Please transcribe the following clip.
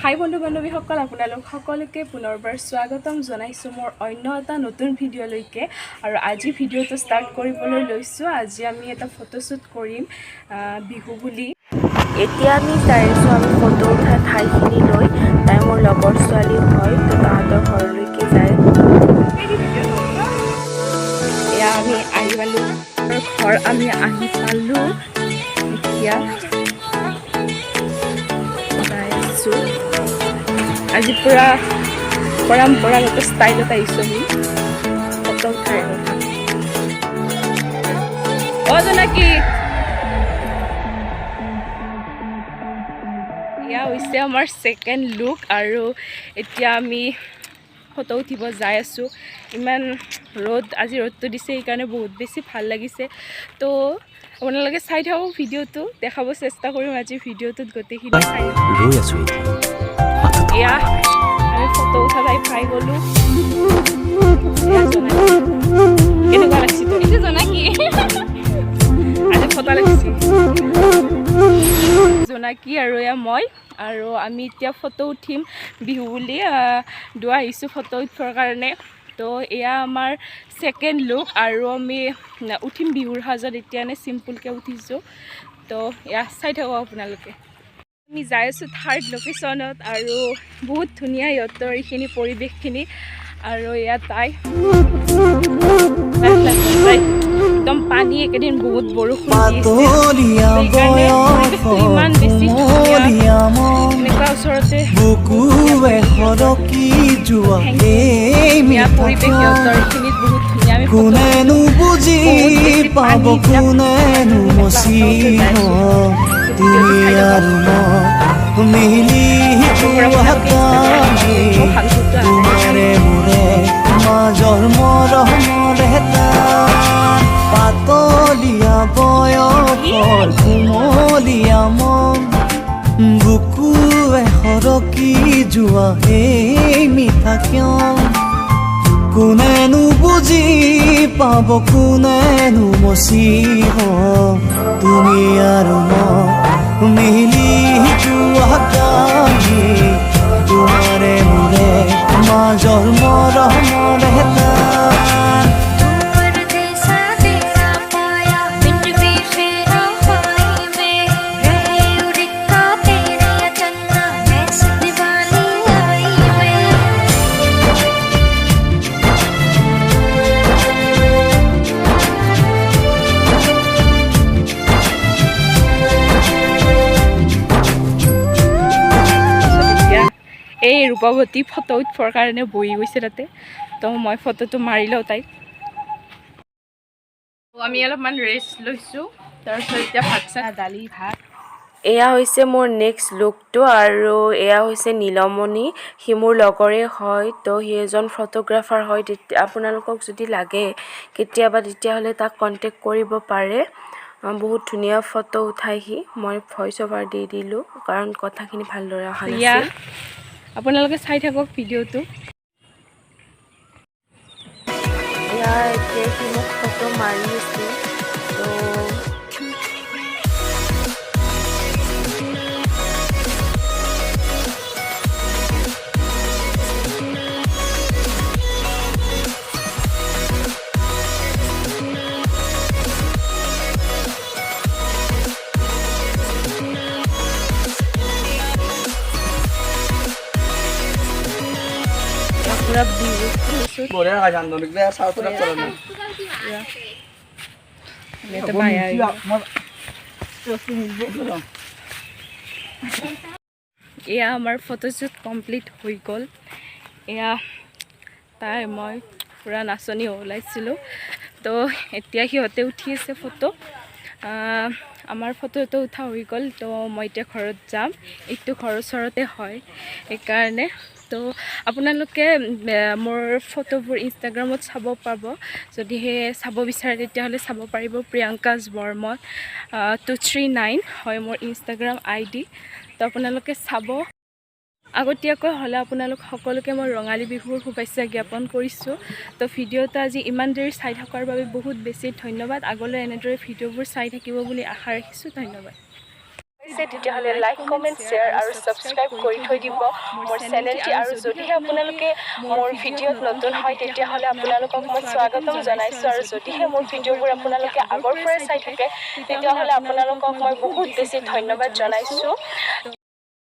হাই বন্ধু বান্ধৱীসকল, আপোনালোক সকলোকে পুনৰবাৰ স্বাগতম জনাইছোঁ মোৰ অন্য এটা নতুন ভিডিঅ'লৈকে। আৰু আজি ভিডিঅ'টো ষ্টাৰ্ট কৰিবলৈ লৈছোঁ। আজি আমি এটা ফটোশ্বুট কৰিম বিহু বুলি। এতিয়া আমি যাই আছোঁ আমি ফটো উঠা ঠাইখিনিলৈ। তাই মোৰ লগৰ ছোৱালী হয়, তো তাহাঁতৰ ঘৰলৈকে যায়। এয়া আমি আহি পালোঁ ঘৰ, আমি আহি পালোঁ। এতিয়া যাই আছোঁ। আজি পূৰা পৰম্পৰাগত ষ্টাইলত আহিছোঁ আমি ফটো উঠাৰ কথা। অ জোনাকী, এয়া হৈছে আমাৰ ছেকেণ্ড লুক আৰু এতিয়া আমি ফটো উঠিব যাই আছোঁ। ইমান ৰ'দ, আজি ৰ'দটো দিছে, সেইকাৰণে বহুত বেছি ভাল লাগিছে। তো আপোনালোকে চাই থাকক ভিডিঅ'টো, দেখাব চেষ্টা কৰিম আজি ভিডিঅ'টোত গোটেইখিনি চাই। ৰৈ আছো এতিয়া মাথো এয়া তোমাৰ বাবে। আমি ফটো উঠা ঠাই পাই গ'লোঁ। এয়া জোনাকী। কেনেকুৱা লাগিছে তোৰ? এইটো জোনাকী, আজি ফটো লাগিছে জোনাকী আৰু এয়া মই। আৰু আমি এতিয়া ফটো উঠিম বিহু বুলি। দুৱা আহিছোঁ ফটো উঠিবৰ কাৰণে। তো এয়া আমাৰ ছেকেণ্ড লুক আৰু আমি উঠিম বিহুৰ সাজত। এতিয়া এনে চিম্পুলকৈ উঠিছোঁ। তো এয়া চাই থাকক আপোনালোকে। আমি যাই আছোঁ থাৰ্ড লোকেশ্যনত আৰু বহুত ধুনীয়া সিহঁতৰ এইখিনি পৰিৱেশখিনি। আৰু এয়া তাই একদম পানী, এইকেইদিন বহুত বৰষুণ দি আছে। পাতলীয়া সেইকাৰণে পৰিৱেশটো ইমান বেছি ধুনীয়া। কুমলীয়া মন, এনেকুৱা ওচৰতে বুকুৱে সৰকি যোৱা এই ধুনীয়া পৰিৱেশ সিহঁতৰ মিঠা এইখিনিত, বহুত ধুনীয়া। আমি ফটো কোনেনো বুজি বহুত বেছি পাব, পানী, কোনেনো মচিব, তুমি আৰু মই মিলি যোৱা কাহি, তোমাৰে মোৰে মাজৰ মৰমৰে টান। পাতলীয়া বয়সৰ কুমলীয়া মন, বুকুৱে সৰকি যোৱা এই মিঠা ক্ষণ, কোনেনো বুজি পাব, কোনেনো মচিব, তুমি আৰু মই মিলি যোৱা কাহি, তোমাৰে মোৰে মাজৰ মৰমৰে টান। परदेसा तेरा पाया बिन भी फेरा पाई में रहे उड़का तेरे चन्ना ऐसे दिवाली आई में। তাৰপিছত এতিয়া এই ৰূপৱতী ফটো উঠিবৰ কাৰণে বহি গৈছে তাতে। তো মই ফটোটো মাৰি লওঁ তাইক। আমি অলপমান ৰেষ্ট লৈছোঁ, তাৰপিছত এতিয়া ভাত চাত, দালি ভাত। এয়া হৈছে মোৰ নেক্সট লুকটো আৰু এয়া হৈছে নীলমণি। সি মোৰ লগৰে হয়, তো সি এজন ফটোগ্ৰাফাৰ হয়। তেতিয়া আপোনালোকক যদি লাগে কেতিয়াবা, তেতিয়াহ'লে তাক কণ্টেক্ট কৰিব পাৰে। বহুত ধুনীয়া ফটো উঠাই সি। মই ভইচ অভাৰ দি দিলোঁ, কাৰণ কথাখিনি ভালদৰে অহা এয়া নাছিল। আপোনালোকে চাই থাকক ভিডিঅ'টো। এয়া এতিয়া সি মোক ফটো মাৰি আছে। তো এয়া পূৰা বিহু ফটোশ্বুট। বঢ়িয়া খাইছে। আন্দোলন চাউথ। ইয়াতে মায়া আহিব। এয়া আমাৰ ফটোশ্বুট কমপ্লিট হৈ গ'ল। এয়া তাই মই পূৰা নাচনী ওলাইছিলোঁ। তো এতিয়া সিহঁতে উঠি আছে ফটো। আমাৰ ফটোটো উঠা হৈ গ'ল। তো মই এতিয়া ঘৰত যাম। এইটো ঘৰৰ ওচৰতে হয়, সেইকাৰণে। তো আপোনালোকে মোৰ ফটোবোৰ ইনষ্টাগ্ৰামত চাব পাব। যদিহে চাব বিচাৰে, তেতিয়াহ'লে চাব পাৰিব। প্ৰিয়ংকাজ বৰ্মন 239 হয় মোৰ ইনষ্টাগ্ৰাম আইডি। তো আপোনালোকে চাব। আগতীয়াকৈ হ'লে আপোনালোক সকলোকে মই ৰঙালী বিহুৰ শুভেচ্ছা জ্ঞাপন কৰিছোঁ। তো ভিডিঅ'টো আজি ইমান দেৰি চাই থকাৰ বাবে বহুত বেছি ধন্যবাদ। আগলৈ এনেদৰে ভিডিঅ'বোৰ চাই থাকিব বুলি আশা ৰাখিছোঁ। ধন্যবাদ। তেতিয়াহ'লে লাইক, কমেণ্ট, শ্বেয়াৰ আৰু ছাবস্ক্ৰাইব কৰি থৈ দিব মোৰ চেনেলটি। আৰু যদিহে আপোনালোকে মোৰ ভিডিঅ'ত নতুন হয়, তেতিয়াহ'লে আপোনালোকক মই স্বাগতম জনাইছোঁ। আৰু যদিহে মোৰ ভিডিঅ'বোৰ আপোনালোকে আগৰ পৰাই চাই থাকে, তেতিয়াহ'লে আপোনালোকক মই বহুত বেছি ধন্যবাদ জনাইছোঁ।